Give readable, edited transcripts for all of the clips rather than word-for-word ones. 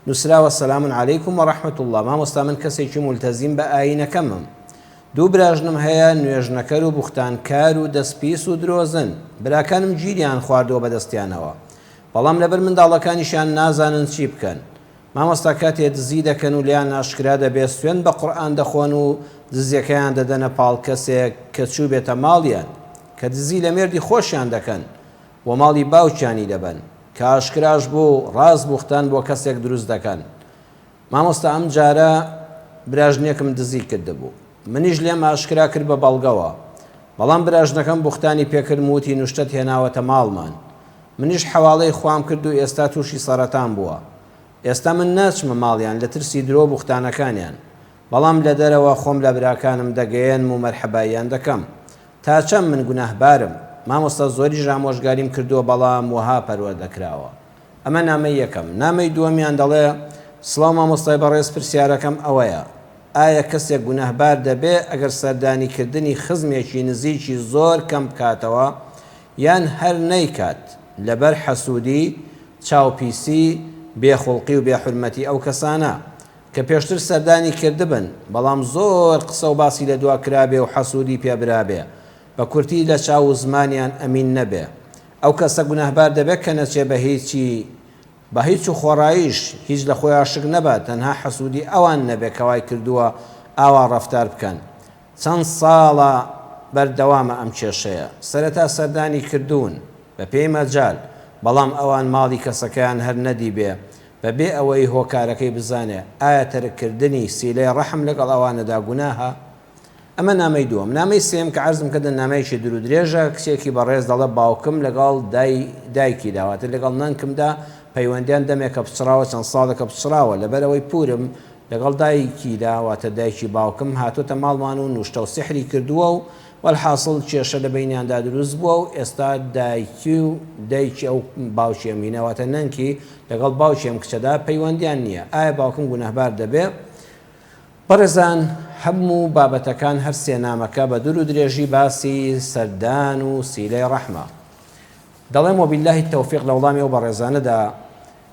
نوسراوە سلام علیکم و رحمە اللە مامۆستا من کەسێکی مولتەزیم بە ئاینەکەمم دوو براژنم هەیە نوێژنەکەر و بوختان کار و دەست پیس و درۆزن براکانم گیریان خواردووە بەدەستیانەوە بەڵام لەبەر منداڵەکانیشیان نازانن چی بکەن مامۆستا کاتێ دزی دەکەن و لێیان ئاشکرا دەبێ سوێند بە قورئان دەخۆن و دزیەکەیان دەدەنە پاڵ کەسێک کە چووبێتە ماڵیان کە دزی لە مێردی خۆشیان دەکەن بۆ ماڵی باوکیانی دەبەن کە ئاشکراش بوو ڕاست بوختان بۆ کەسێک دروست دەکەن مامۆستا ئەم جارە براژنێکم دزی کردبوو منیش لێم ئاشکرا کرد بە بەڵگەوە بەڵام براژنەکەم بوختانی پێکردم وتی نوشتەت هێناوەتە ماڵمان منیش حەواڵەی خوام کرد و ئێستا توشی سەرەتان بووە ئێستا من ناچمە ماڵیان لە ترسی درۆ و بوختانەکانیان بەڵام لە دەرەوە خۆم لە براکانم دەگەیەنم و مەرحەباییان دەکەم تا چەند من گوناهبارم مامۆستا زۆریش ئامۆژگاریم کردووە بەڵام وەها پەروەردە کراوە ئەمە نامەی یەکەم نامەی دووەمیان دەڵێ سڵاو مامۆستای بەڕێز پرسیارەکەم ئەوەیە ئایا کەسێک گوناهبار دەبێ ئەگەر سەردانی کردنی خزمێکی نزیکی زۆر کەم بکاتەوە یان هەر نەیکات لەبەر حەسوودی، چاوپیسی، بێ خوڵقی و بێ حورمەتی ئەو کەسانە، کە پێشتر سەردانی کردبن، بەڵام زۆر قسە و باسی لە دوا کرابێ و حەسوودی پێ برابێ، بە کورتی لە چاو و زمانیان ئەمین نەبێ. ئەو کەسە گوناهبار دەبێ کە نەچێ بە هیچی بە هیچ و خۆڕاییش هیچ لە خۆیا شک نەبا، تەنها حەسوودی ئەوان نەبێ کە وای کردووە ئاوا ڕەفتار بکەن. چەند ساڵە بەردەوامە ئەم کێشەیە، سەرەتا سەردانی کردوون بە پێی مەجال، بەڵام ئەوان ماڵی کەسەکەیان هەر نەدیبێ بە بێ ئەوەی هۆکارەکەی بزانێ، ئایا تەرک کردنی سیلەی ڕەحم لەگەڵ ئەوانەدا گوناهە؟ ئەمە نامەی دووەم. نامەی سێیەم کە عەرزم کردن نامەیەکی دوور و درێژە، کچێکی بەڕێز دەڵێ باوکم لەگەڵ دای دایکیدا واتە لەگەڵ نەنکمدا پەیوەندیان دەمێکە پچڕاوە چەند ساڵێکە پچڕاوە لەبەرئەوەی پوورم لەگەڵ دایکیدا واتە دایکی باوکم هاتۆتە ماڵمان و نوشتە و سیحری کردووە و وەلحاسڵ کێشە لە بەینیاندا دروست بووە و ئێستا دایکی و دایکی ئەو باوکی ئەمینە واتە نەنکی لەگەڵ باوکی ئەم کچەدا پەیوەندیان نییە ئایا باوکم گوناهبار دەبێ؟ بەڕێزان هەموو بابەتەکان هەر سێ نامەکە بە دوور و درێژی باسی سەردان و سیلەی ڕەحمە دەڵێم وباللە التوفیق لە وەڵامی ئەو بەڕێزانەدا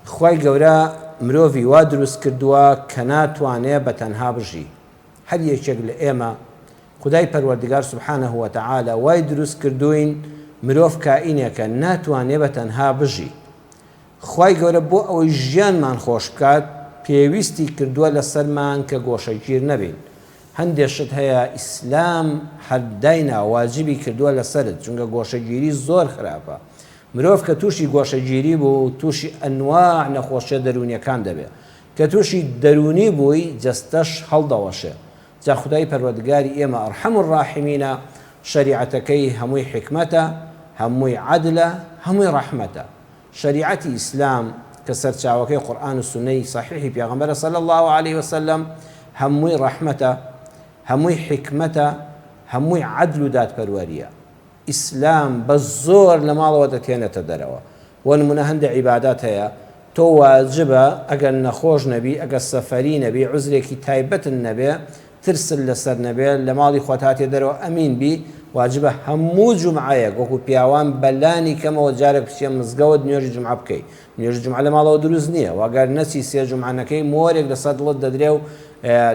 خوای گەورە مرۆڤی وا دروست کردووە کە ناتوانێ بە تەنها بژی هەر یەکێک لە ئێمە خودای پەروەردگار سبحانە وتعالی وای دروست کردووین مرۆڤ کائینێکە ناتوانێ بە تەنها بژی خوای گەورە بۆ ئەوەی ژیانمان خۆش بکات پێویستی کردووە لەسەرمان کە گۆشەگیر نەبین هەندێ شت هەیە ئیسلام هەر داینا واجبی کردووە لەسەرت چونکە گۆشەگیری زۆر خراپە مرۆڤ کە تووشی گۆشەگیری بوو تووشی ئەنواع نەخۆشیە دەروونیەکان دەبێ کە تووشی دەروونی بووی جەستەش هەڵدەوەشێ جا خودای پەروەردگاری ئێمە ارحم الراحمینە شەریعەتەکەی هەمووی حیکمەتە هەمووی عەدلە هەمووی ڕەحمەتە شەریعەتی ئیسلام کە سەرچاوەکەی قورئان و سوننەی سەحیحی پێغەمبەرە صلی اللە علیە وسلم هەمووی ڕەحمەتە هەمووی حیکمەتە هەمووی عەدل و دادپەروەریە ئیسلام بە زۆر لە ماڵەوە دەتهێنێتە دەرەوە بۆ نمونە هەندێ عیبادات هەیە تۆ واجبە ئەگەر نەخۆش نەبی ئەگەر سەفەری نەبی عوزرێکی تایبەتت نەبێ ترست لەسەر نەبێ لە ماڵی خۆت هاتیە دەرەوە ئەمین بی واجبە هەموو جومعەیەک وەکو پیاوان بەلانی کەمەوە جارێک بچیە مزگەوت نوێژی جومعە بکەی نوێژی جومعە لە ماڵەوە دروست نییە وەگەر نەچی سێ جومعە نەکەی مۆرێک لەسەر دڵت دەدرێ و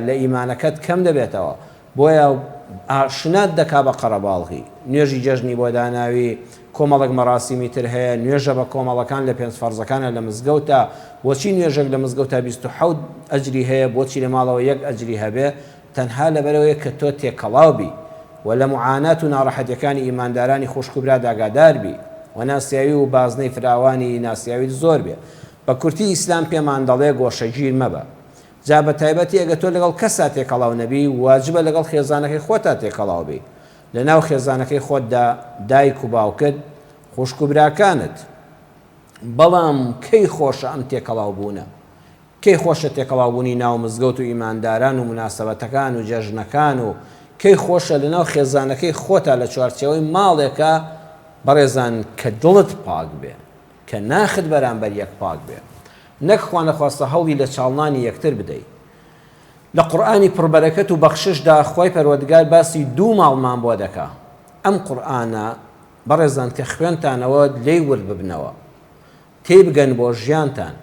لە ئیمانەکەت کەم دەبێتەوە بۆیە ئاشنات دەکا بە قەرەباڵغی. نوێژی جەژنی بۆ داناوی، کۆمەڵێک مەراسیمی تر هەیە، نوێژە بە کۆمەڵەکان لە پێنج فەرزەکانە لە مزگەوتا، بۆچی نوێژێک لە مزگەوتا 27 ئەجری هەیە بۆچی لە ماڵەوە یەک ئەجری هەبێ، تەنها لەبەرئەوەیە کە تۆ تێکەڵاو بی و لە موعانات و ناڕەحەتیەکانی ئیماندارانی خوشک و برادا ئاگادار بی و ناسیاوی و بازنەی فراوانی ناسیاویت زۆر بێ. بە کورتی ئیسلام پێمان دەڵێ گۆشەگیر مەبە. جا بە تایبەتی ئەگەر تۆ لەگەڵ کەسا تێکەڵاو نەبی واجبە لەگەڵ خێزانەکەی خۆتا تێکەڵاو بی لەناو خێزانەکەی خۆتدا دایک و باوکت خوشک و براکانت بەڵام کەی خۆشە ئەم تێکەڵاو بوونە کەی خۆشە تێکەڵاو بوونی ناو مزگەوت و ئیمانداران و موناسەبەتەکان و جەژنەکان و کەی خۆشە لەناو خێزانەکەی خۆتا لە چوارچێوەی ماڵێکا بەڕێزان کە دڵت پاک بێ کە ناخت بەرامبەر یەک پاک بێ نەک خوانەخواستە هەوڵی لە چاڵنانی یەکتر بدەی. لە قورئانی پڕبەرەکەت و بەخششدا خوای پەروەردگار باسی دوو ماڵمان بۆ دەکا. ئەم قورئانە بەڕێزان کە خوێندتانەوە لێی ورد ببنەوە. تێی بگەن بۆ ژیانتان.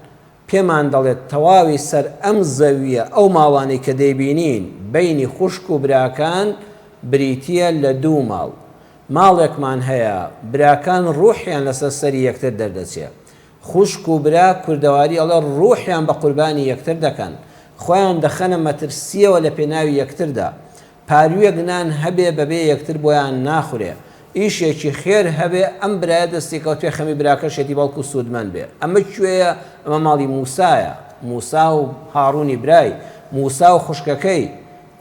پێمان دەڵێت تەواوی سەر ئەم زەوییە ئەو ماڵانەی کە دەیبینین بەینی خوشک و براکان بریتییە لە دوو ماڵ ماڵێکمان هەیە براکان ڕوحیان لەسەر سەری یەکتر دەردەچێ خوشک و برا کوردەواری ئەڵێ ڕوحیان بە قوربانی یەکتر دەکەن خۆیان دەخەنە مەترسییەوە لە پێناوی یەکتردا پارویەک نان هەبێ بەبێ یەکتر بۆیان ناخورێ ئیشێکی خێر هەبێ ئەم برایە دەستی کەوتبێ خەمی براکەشێتی بەڵکو سوودمەند بێ ئەمە کوێیە ئەمە ماڵی موسایە موسا و هاڕونی برای موسا و خوشکەکەی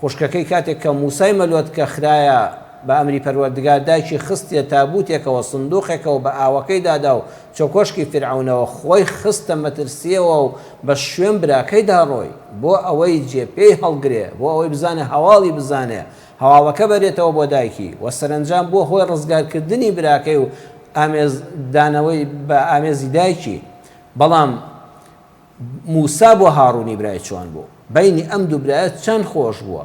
خوشکەکەی کاتێک کە موسای مەلۆتکە خرایە بە ئەمری پەروەردگار دایکی خستیە تابوتێکەوە سندوقێکەوە بە ئاوەکەی دادا و چۆ کۆشکی فیرعەونەوە خۆی خستە مەترسیەوە و بە شوێن براکەیدا ڕۆی بۆ ئەوەی جێ پێی هەڵگرێ بۆ ئەوەی بزانێ هەواڵی بزانێ هەواڵەکە بەرێتەوە بۆ دایکی و سەرەنجام بووە هۆی ڕزگارکردنی براکەی و ئامێز دانەوەی بە ئامێزی دایکی بەڵام موسا بۆ هاڕونی برای چۆن بوو بەینی ئەم دوو برایە چەند خۆش بووە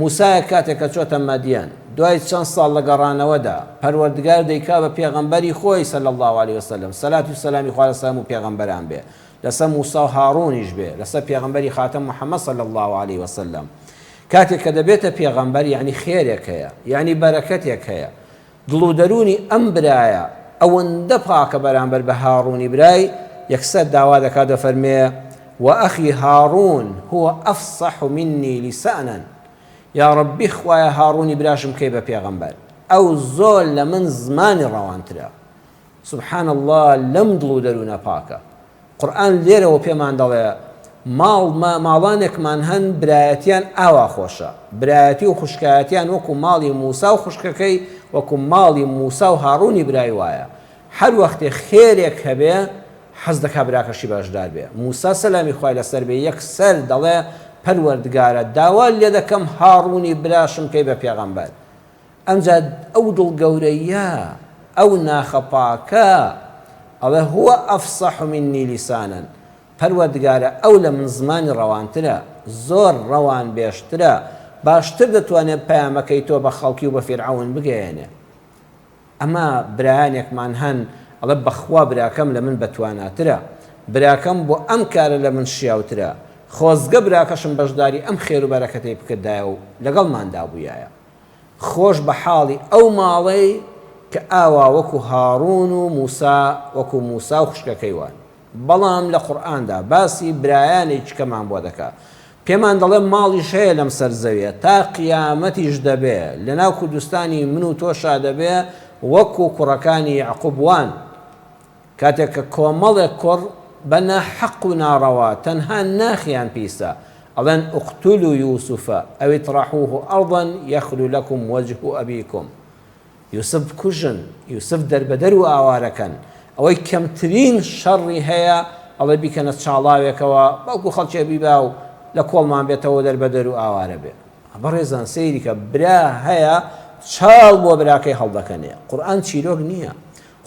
موسایەک کاتێک کە چۆتە مەدیەن دوای چەند ساڵ لە گەڕانەوەدا پەروەردگار دەیکا بە پێغەمبەری خۆی صلی اللە علیە وسلم سەلات و سەلامی خوا لەسەر هەموو پێغەمبەران بێ لەسەر موسا و هاڕونیش بێ لەسەر پێغەمبەری خاتەم محمد صلی اللە علیە وسلم کاتێک کە دەبێتە پێغەمبەر یەعنی خێرێک هەیە یەعنی بەرەکەتێک هەیە دڵ و دەروونی ئەم برایە ئەوەندە پاکە بەرامبەر بە هاڕوونی برای، یەکسەر داوا دەکات دەفەرموێ، وأخی هارون هو أفصح منی لسانا، یاڕەبی خوایە هاڕوونی براشم بکەی بە پێغەمبەر، ئەو زۆر لە من زمانی ڕەوانترە. سبحان اللە لەم دڵ و دەروونە پاکە. قورئان لێرەوە پێمان دەڵێ ماڵ ماڵانێکمان هەن برایەتیان ئاوا خۆشە، برایەتی و خوشکایەتیان وەکو ماڵی موسا و خوشکەکەی وەکو ماڵی موسا و هاڕونی برای وایە، هەر وەختێ خێرێک هەبێ حەز دەکا براکەشی بەشدار بێ، موسا سەلامی خوای لەسەر بێ یەکسەر دەڵێ پەروەردگارە داوات لێدەکەم هاڕونی براشم کەی بە پێغەمبەر، ئەمجا ئەو دڵ گەورەیە ئەو ناخە پاکە ئەڵێ هو افصح منی لسانا پەروەردگارە ئەو لە من زمانی ڕەوانترە زۆر ڕەوان بێژترە باشتر دەتوانێ پەیامەکەی تۆ بە خەڵکی و بە فیرعەون بگەیەنێ ئەمە برایانێکمان هەن ئەڵێ بەخوا براکەم لە من بەتواناترە براکەم بۆ ئەم کارە لە من شیاوترە خۆزگە براکەشم بەشداری ئەم خێر و بەرەکەتەی بکردایە و لەگەڵماندا بوویایە خۆش بە حاڵی ئەو ماڵەی کە ئاوا وەکو هاڕون و موسا وەکو موسا و خوشکەکەی وان بەڵام لە قورئاندا باسی برایانێکی کەمان بۆ دەکا پێمان دەڵێ ماڵیش هەیە لەم سەر زەویە تا قیامەتیش دەبێ لەناو کوردستانی من و تۆشا دەبێ وەکو کوڕەکانی یەعقوب وان کاتێک کە کۆمەڵێک کوڕ بە ناحەق و ناڕەوا تەنها ناخیان پیسە ئەڵێن اقتلوا یوسف او اطرحوه ارضا یخل لکم وجه ابیکم یوسف بکوژن یوسف دەربەدەر و ئاوارەکەن ئەوەی کەمترین شەڕی هەیە ئەڵێ بیکەنە چاڵاوێکەوە بەڵکو خەڵکێ بیبا و لە کۆڵمان بێتەوە دەربەدەر و ئاوارە بێ بەڕێزان سەیری کە برا هەیە چاڵ بۆ براکەی هەڵدەکەنێ قورئان چیرۆک نییە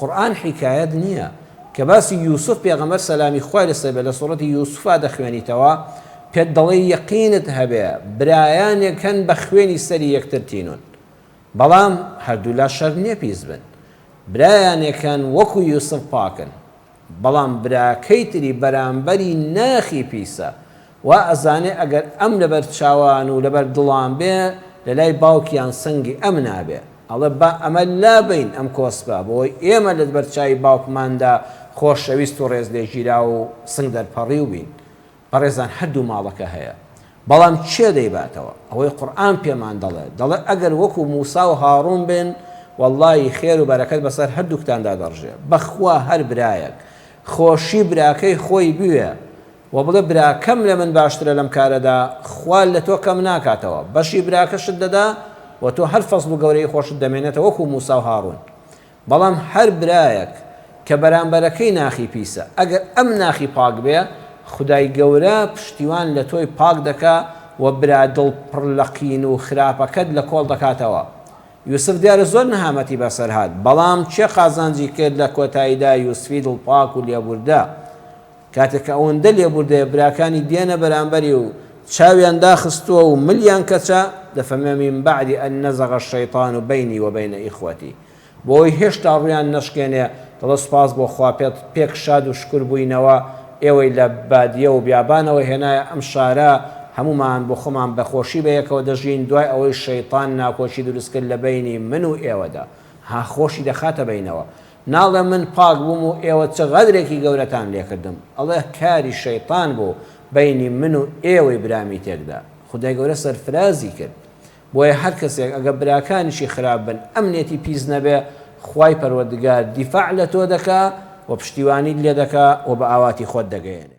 قورئان حیکایەت نییە، کە باسی یوسف پێغەمبەر سەلامی خوای لەسەر بێت لە سوڕەتی یوسفا دەخوێنیتەوە پێت دەڵێ یەقینت هەبێ برایانێک هەن بە خوێنی سەری یەکتر تینون بەڵام هەردوولا شەرت نییە پیس بن برایانێک هەن وەکو یوسف پاکن بەڵام براکەی تری بەرامبەری ناخی پیسە وا ئەزانێ ئەگەر ئەم لەبەر چاوان و لەبەر دڵان بێ لەلای باوکیان سەنگی ئەم نابێ ئەڵێ با ئەمە لابەین ئەم کۆسپە بۆی ئێمە لەبەر چاوی باوکماندا خۆشەویست و ڕێزلێگیراو و سنگ دەرپەڕیو بین بەڕێزان هەردوو ماڵەکە هەیە بەڵام کێ دەیباتەوە؟ ئەوەی قورئان پێمان دەڵێ، دەڵێ ئەگەر وەکو موسا و هاڕون بن وەڵڵاهی خێر و بەرەکەت بەسەر هەردووکتاندا دەڕژێ، بەخوا هەر برایەک خۆشی براکەی خۆی بوێ و بڵێ براکەم لە من باشترە لەم کارەدا، خوا لە تۆ کەم ناکاتەوە، بەشی براکەشت دەدا و تۆ هەر فەزڵ و گەورەیی خۆشت دەمێنێتەوە وەکو موسا و هاڕون. بەڵام هەر برایەک کە بەرامبەرەکەی ناخی پیسە ئەگەر ئەم ناخی پاک بێ خودای گەورە پشتیوان لە تۆی پاک دەکا و برا دڵ پڕ لە قین و خراپەکەت لە کۆڵ دەکاتەوە یوسف دیارە زۆر نەهامەتی بەسەر هات بەڵام کێ قازانجی کرد لە کۆتاییدا یوسفی دڵ پاک و لێبوردە کاتێک کە ئەوەندە لێبوردەیە براکانی دێنە بەرامبەری و چاویان داخستووە و ملیان کەچە، دەفەرموێ من بعد ان نزغ الشیطان بینی و بین اخوتی بۆ ئەوەی هێشتا ڕوویان نەشکێنێ دەڵێ سوپاس بۆ خوا پێت پێک شاد و شکور بووینەوە. ئێوەی لە بادیە و بیابانەوە هێنایە ئەم شارە، هەموومان بۆ خۆمان بە خۆشی بە یەکەوە دەژین، دوای ئەوەی شەیتان ناکۆکی دروست کرد لە بەینی من و ئێوەدا. ها خۆشی دەخاتە بەینەوە. ناڵێ من پاک بووم و ئێوە چ غەدرێکی گەورەتان لێکردم. ئەڵێ کاری شەیتان بوو بەینی من و ئێوەی برامی تێکدا. خودای گەورە سەرفرازی کرد. بۆیە هەر کەسێک ئەگەر براکانیشی خراپ بن ئەمنیەتی پیس نەبێ خوای پەروەردگار دیفاع لە تۆ دەکا و پشتیوانیت لێ دەکا و بە ئاواتی خۆت دەگەیەنێ.